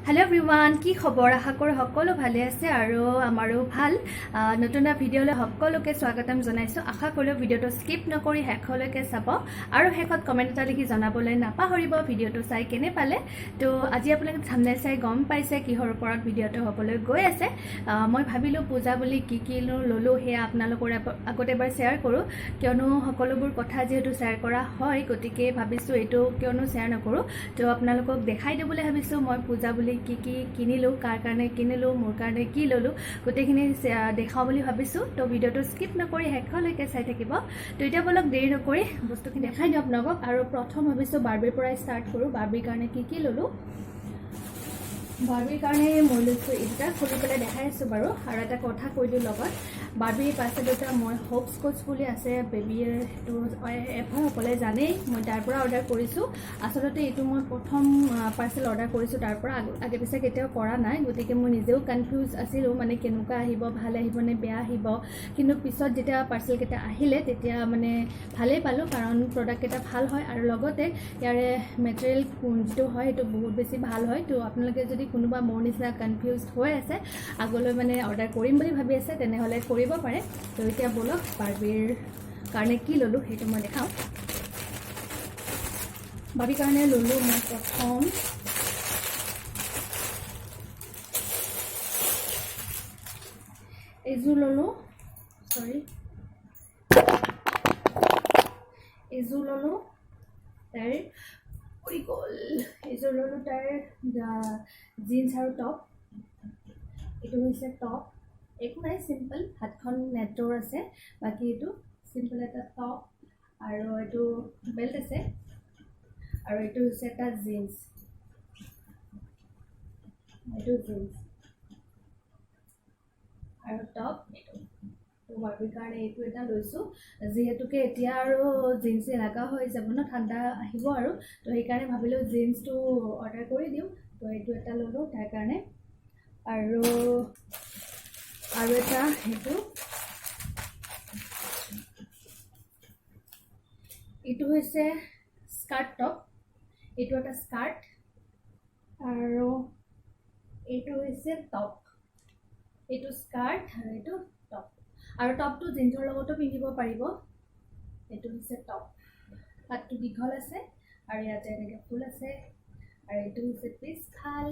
Hello' everyone, কি খবৰ? আশা কৰোঁ সকলো ভালে আছে আৰু আমাৰো ভাল। নতুন এটা ভিডিঅ'লৈ সকলোকে স্বাগতম জনাইছোঁ। আশা কৰোঁ ভিডিঅ'টো স্কিপ নকৰি শেষলৈকে চাব আৰু শেষত কমেণ্ট এটা লিখি জনাবলৈ নাপাহৰিব ভিডিঅ'টো চাই কেনে পালে। তো আজি আপোনালোকে থাম্বনেইল চাই গম পাইছে কিহৰ ওপৰত ভিডিঅ'টো হ'বলৈ গৈ আছে। মই ভাবিলোঁ পূজা বুলি কি কি ল'লোঁ সেয়া আপোনালোকৰ আগত এবাৰ শ্বেয়াৰ কৰোঁ, কিয়নো সকলোবোৰ কথা যিহেতু শ্বেয়াৰ কৰা হয়, গতিকে ভাবিছোঁ এইটো কিয়নো শ্বেয়াৰ নকৰোঁ। তো আপোনালোকক দেখাই দিবলৈ ভাবিছোঁ মই পূজা বুলি কি কি কিনিলোঁ, কাৰ কাৰণে কিনিলোঁ, মোৰ কাৰণে কি ল'লোঁ, গোটেইখিনি দেখাওঁ বুলি ভাবিছোঁ। তো ভিডিঅ'টো স্কিপ নকৰি শেষলৈকে চাই থাকিব। তো এতিয়া ব'লক, দেৰি নকৰি বস্তুখিনি দেখাই দিওঁ আপোনালোকক। আৰু প্ৰথম ভাবিছোঁ বাৰ্বিৰ পৰাই ষ্টাৰ্ট কৰোঁ। বাৰ্বিৰ কাৰণে কি কি ল'লোঁ? বাৰ্বিৰ কাৰণে মই লৈছোঁ এই দুটা, খুলি পেলাই দেখাই আছোঁ বাৰু। আৰু এটা কথা কৈ দিওঁ লগত, বাৰ্বিৰ পাৰ্চেল দুটা মই হোপস্কচ বুলি আছে বেবীৰ, সেইটো এপ হয়, সকলোৱে জানেই, মই তাৰ পৰা অৰ্ডাৰ কৰিছোঁ। আচলতে এইটো মই প্ৰথম পাৰ্চেল অৰ্ডাৰ কৰিছোঁ তাৰ পৰা, আগে পিছে কেতিয়াও কৰা নাই। গতিকে মই নিজেও কনফিউজ আছিলোঁ, মানে কেনেকুৱা আহিব, ভাল আহিব নে বেয়া আহিব। কিন্তু পিছত যেতিয়া পাৰ্চেলকেইটা আহিলে, তেতিয়া মানে ভালেই পালোঁ, কাৰণ প্ৰডাক্টকেইটা ভাল হয় আৰু লগতে ইয়াৰে মেটেৰিয়েল যিটো হয় সেইটো বহুত বেছি ভাল হয়। তো আপোনালোকে যদি কোনোবা মোৰ নিচিনা কনফিউজ হৈ আছে, আগলৈ মানে অৰ্ডাৰ কৰিম বুলি ভাবি আছে, তেনেহ'লে কৰিব পাৰে। তো এতিয়া ব'লক, বাৰ্বিৰ কাৰণে কি ল'লোঁ সেইটো মই দেখাওঁ। বাৰ্বিৰ কাৰণে ল'লোঁ মই প্ৰথম এইযোৰ ল'লোঁ, চৰি, এইযোৰ ল'লোঁ তাইৰ, পৰি গ'ল, এইযোৰ ল'লোঁ তাইৰ জিন্স আৰু টপ। এইটো হৈছে টপ, একো নাই, চিম্পল, হাতখন নেটৰ আছে, বাকী এইটো চিম্পল এটা টপ আৰু এইটো বেল্ট আছে। আৰু এইটো হৈছে এটা জিন্স, এইটো জিন্স আৰু টপ এইটো। তো বাৰ্বিৰ কাৰণে এইটো এটা লৈছোঁ, যিহেতুকে এতিয়া আৰু জিন্সে লগা হৈ যাব ন, ঠাণ্ডা আহিব আৰু, তো সেইকাৰণে ভাবিলোঁ জিন্সটো অৰ্ডাৰ কৰি দিওঁ। তো এইটো এটা ল'লোঁ তাৰ কাৰণে। আৰু আৰু এটা সেইটো, এইটো হৈছে স্কাৰ্ট টপ, এইটো এটা স্কাৰ্ট আৰু এইটো হৈছে টপ। এইটো স্কাৰ্ট আৰু এইটো টপ, আৰু টপটো জিন্সৰ লগতো পিন্ধিব পাৰিব। এইটো হৈছে টপ, হাতটো দীঘল আছে আৰু ইয়াতে এনেকৈ ফুল আছে। আৰু এইটো হৈছে পিছফাল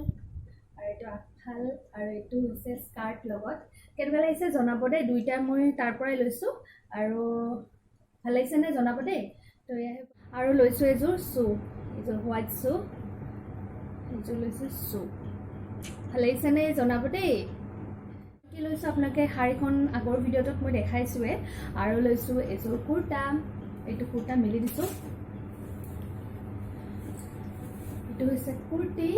আৰু এইটো আগফাল আৰু এইটো হৈছে স্কাৰ্ট লগত। কেনেকুৱা লাগিছে জনাব দেই। দুইটা মই তাৰ পৰাই লৈছোঁ আৰু ভাল লাগিছেনে জনাব দেই। তো এয়াই। আৰু লৈছোঁ এযোৰ শ্বু, এযোৰ হোৱাইট শ্বু, এইযোৰ লৈছোঁ শ্বু। ভাল লাগিছেনে জনাব দেই। কি লৈছোঁ আপোনালোকে শাৰীখন আগৰ ভিডিঅ'টোত মই দেখাইছোঁৱে। আৰু লৈছোঁ এযোৰ কুৰ্তা, এইটো কুৰ্তা মেলি দিছোঁ। এইটো হৈছে কুৰ্তি,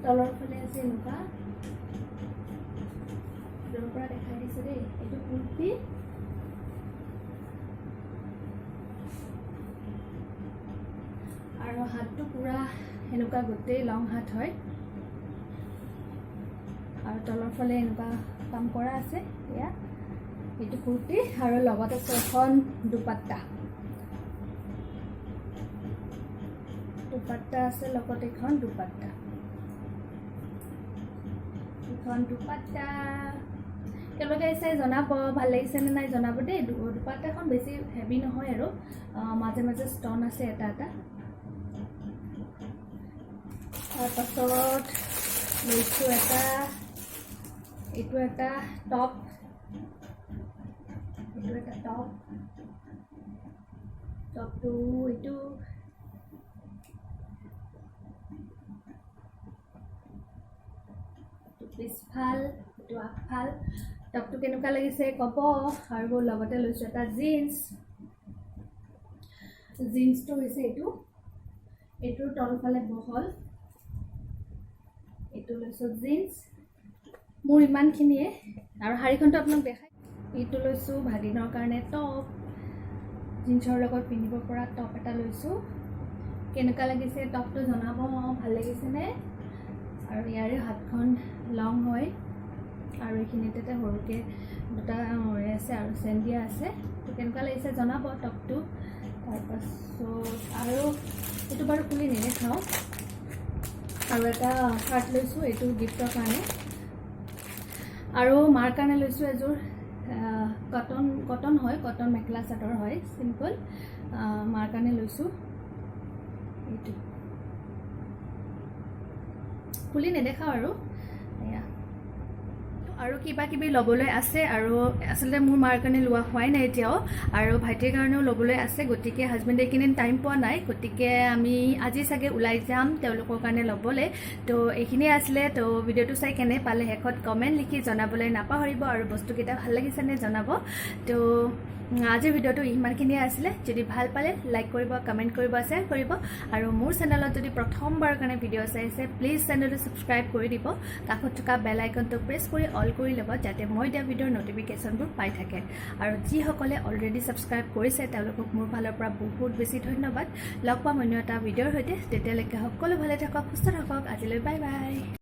তলৰ ফালে আছে এনেকুৱা, দূৰৰ পৰা দেখাই দিছোঁ দেই। এইটো কুৰ্তি আৰু হাতটো পূৰা সেনেকুৱা গোটেই লং হাত হয় আৰু তলৰ ফালে এনেকুৱা কাম কৰা আছে। এয়া এইটো কুৰ্তি আৰু লগত আছে এখন দুপাট্টা, দুপাট্টা আছে লগত এখন দুপাট্টা, এখন দুপাট্টা। তেওঁলোকে আহিছে জনাব ভাল লাগিছে নে নাই জনাব দেই। দুপাট্টাখন বেছি হেভি নহয় আৰু মাজে মাজে ষ্টন আছে এটা এটা। তাৰপাছত লৈছোঁ এটা, এইটো এটা টপ, এইটো এটা টপ, টপটো এইটো পিছফাল, এইটো আগফাল। টপটো কেনেকুৱা লাগিছে ক'ব। আৰু লগতে লৈছোঁ এটা জিন্স, জিন্সটো হৈছে এইটো, এইটোৰ তলফালে বহল, এইটো লৈছোঁ জিন্স। মোৰ ইমানখিনিয়ে আৰু শাৰীখনটো আপোনাক দেখাই। এইটো লৈছোঁ ভাগিনৰ কাৰণে টপ, জিন্সৰ লগত পিন্ধিব পৰা টপ এটা লৈছোঁ। কেনেকুৱা লাগিছে টপটো জনাব, ভাল লাগিছেনে? আৰু ইয়াৰে হাতখন লং হয় আৰু এইখিনিতে এটা সৰুকৈ দুটা আছে আৰু চেন দিয়া আছে। তো কেনেকুৱা লাগিছে জনাব টপটো। তাৰপাছত আৰু এইটো বাৰু খুলি নেদেখাওঁ। আৰু এটা চাৰ্ট লৈছোঁ, এইটো গিফ্টৰ কাৰণে। আৰু মাৰ কাৰণে লৈছোঁ এযোৰ কটন, কটন হয়, কটন মেখেলা চাদৰ হয়, চিম্পল। মাৰ কাৰণে লৈছোঁ এইটো, খুলি নেদেখাওঁ আৰু। এয়া আৰু কিবা কিবি ল'বলৈ আছে আৰু আচলতে মোৰ মাৰ কাৰণে লোৱা হোৱাই নাই এতিয়াও আৰু ভাইটিৰ কাৰণেও ল'বলৈ আছে। গতিকে হাজবেণ্ডে এইকেইদিন টাইম পোৱা নাই, গতিকে আমি আজি চাগে ওলাই যাম তেওঁলোকৰ কাৰণে ল'বলৈ। তো এইখিনিয়ে আছিলে। তো ভিডিঅ'টো চাই কেনে পালে শেষত কমেণ্ট লিখি জনাবলৈ নাপাহৰিব আৰু বস্তুকেইটা ভাল লাগিছেনে জনাব। তো আজিৰ ভিডিঅ'টো ইমানখিনিয়ে আছিলে। যদি ভাল পালে লাইক কৰিব, কমেণ্ট কৰিব, শ্বেয়াৰ কৰিব আৰু মোৰ চেনেলত যদি প্ৰথমবাৰৰ কাৰণে ভিডিঅ' চাইছে, প্লিজ চেনেলটো ছাবস্ক্ৰাইব কৰি দিব। কাষত থকা বেল আইকনটো প্ৰেছ কৰি অল কৰি ল'ব, যাতে মই দিয়া ভিডিঅ'ৰ ন'টিফিকেশ্যনবোৰ পাই থাকে। আৰু যিসকলে অলৰেডি ছাবস্ক্ৰাইব কৰিছে, তেওঁলোকক মোৰ ফালৰ পৰা বহুত বেছি ধন্যবাদ। লগ পাম অন্য এটা ভিডিঅ'ৰ সৈতে। তেতিয়ালৈকে সকলো ভালে থাকক, সুস্থ থাকক। আজিলৈ বাই বাই।